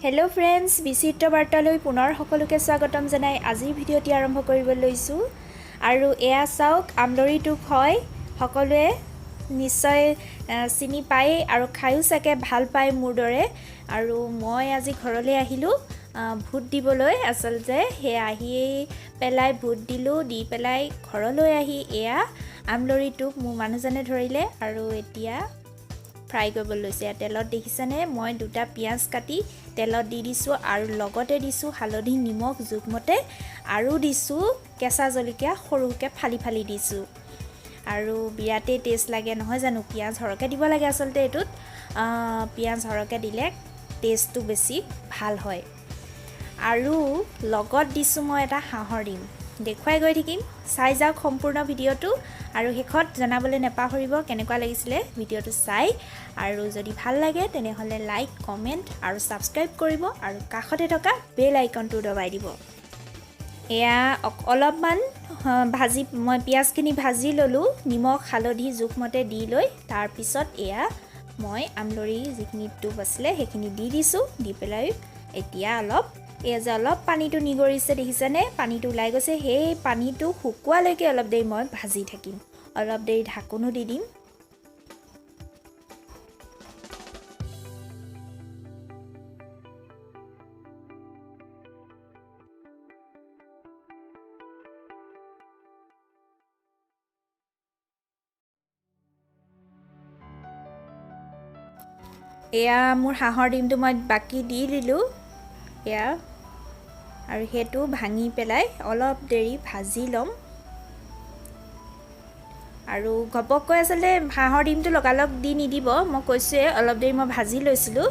Hello' friends, বিচিত্ৰ বাৰ্তালৈ পুনৰ সকলোকে স্বাগতম জনাই আজিৰ ভিডিঅ'টি আৰম্ভ কৰিব লৈছোঁ। আৰু এয়া চাওক, আমলৰি টোপ হয়। সকলোৱে নিশ্চয় চিনি পায়েই আৰু খায়ো চাগে ভাল পায় মোৰ দৰে। আৰু মই আজি ঘৰলৈ আহিলোঁ ভোট দিবলৈ। আচলতে সেই আহি পেলাই ভোট দিলোঁ, দি পেলাই ঘৰলৈ আহি এয়া আমলৰি টোপ মোৰ মানুহজনে ধৰিলে আৰু এতিয়া ফ্ৰাই কৰিব লৈছে। এয়া তেলত দেখিছেনে, মই দুটা পিঁয়াজ কাটি তেলত দি দিছোঁ আৰু লগতে দিছোঁ হালধি, নিমখ জোখমতে আৰু দিছোঁ কেঁচা জলকীয়া সৰুকৈ ফালি ফালি দিছোঁ। আৰু বিৰাটেই টেষ্ট লাগে নহয় জানো? পিঁয়াজ সৰহকৈ দিব লাগে আচলতে এইটোত। পিঁয়াজ সৰহকৈ দিলে টেষ্টটো বেছি ভাল হয়। আৰু লগত দিছোঁ মই এটা হাঁহৰ ডিম। দেখুৱাই গৈ থাকিম, চাই যাওক সম্পূৰ্ণ ভিডিঅ'টো আৰু শেষত জনাবলৈ নাপাহৰিব কেনেকুৱা লাগিছিলে ভিডিঅ'টো চাই। আৰু যদি ভাল লাগে তেনেহ'লে লাইক, কমেণ্ট আৰু ছাবস্ক্ৰাইব কৰিব আৰু কাষতে থকা বেল আইকনটো দবাই দিব। এয়া অলপমান ভাজি মই পিঁয়াজখিনি ভাজি ল'লোঁ, নিমখ হালধি জোখমতে দি লৈ। তাৰপিছত এয়া মই আমলৰি যিখিনি টোপ আছিলে সেইখিনি দি দিছোঁ। দি পেলাই এতিয়া অলপ এয়া যে অলপ পানীটো নিগৰিছে দেখিছেনে, পানীটো ওলাই গৈছে। সেই পানীটো শুকোৱালৈকে অলপ দেৰি মই ভাজি থাকিম। অলপ দেৰি ঢাকোনো দি দিম। এয়া মোৰ হাঁহৰ ডিমটো মই বাকী দি দিলোঁ এয়া, আৰু সেইটো ভাঙি পেলাই অলপ দেৰি ভাজি ল'ম। আৰু ঘপককৈ আচলতে হাঁহৰ ডিমটো লগালগ দি নিদিব, মই কৈছোঁৱে অলপ দেৰি মই ভাজি লৈছিলোঁ।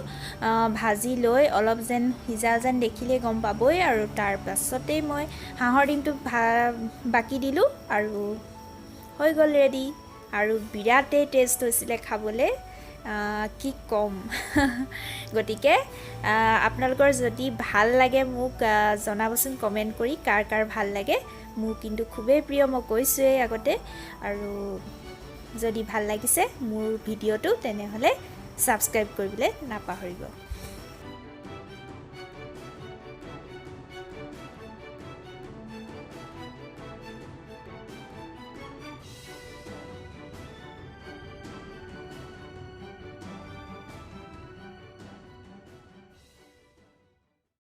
ভাজি লৈ অলপ যেন সিজা যেন দেখিলেই গম পাবই। আৰু তাৰ পাছতেই মই হাঁহৰ ডিমটো বাকি দিলোঁ আৰু হৈ গ'ল ৰেডি। আৰু বিৰাটেই টেষ্ট হৈছিলে খাবলৈ, কি ক'ম। গতিকে আপোনালোকৰ যদি ভাল লাগে মোক জনাবচোন কমেণ্ট কৰি, কাৰ কাৰ ভাল লাগে। মোৰ কিন্তু খুবেই প্ৰিয়, মই কৈছোঁৱেই আগতে। আৰু যদি ভাল লাগিছে মোৰ ভিডিঅ'টো তেনেহ'লে ছাবস্ক্ৰাইব কৰিবলৈ নাপাহৰিব।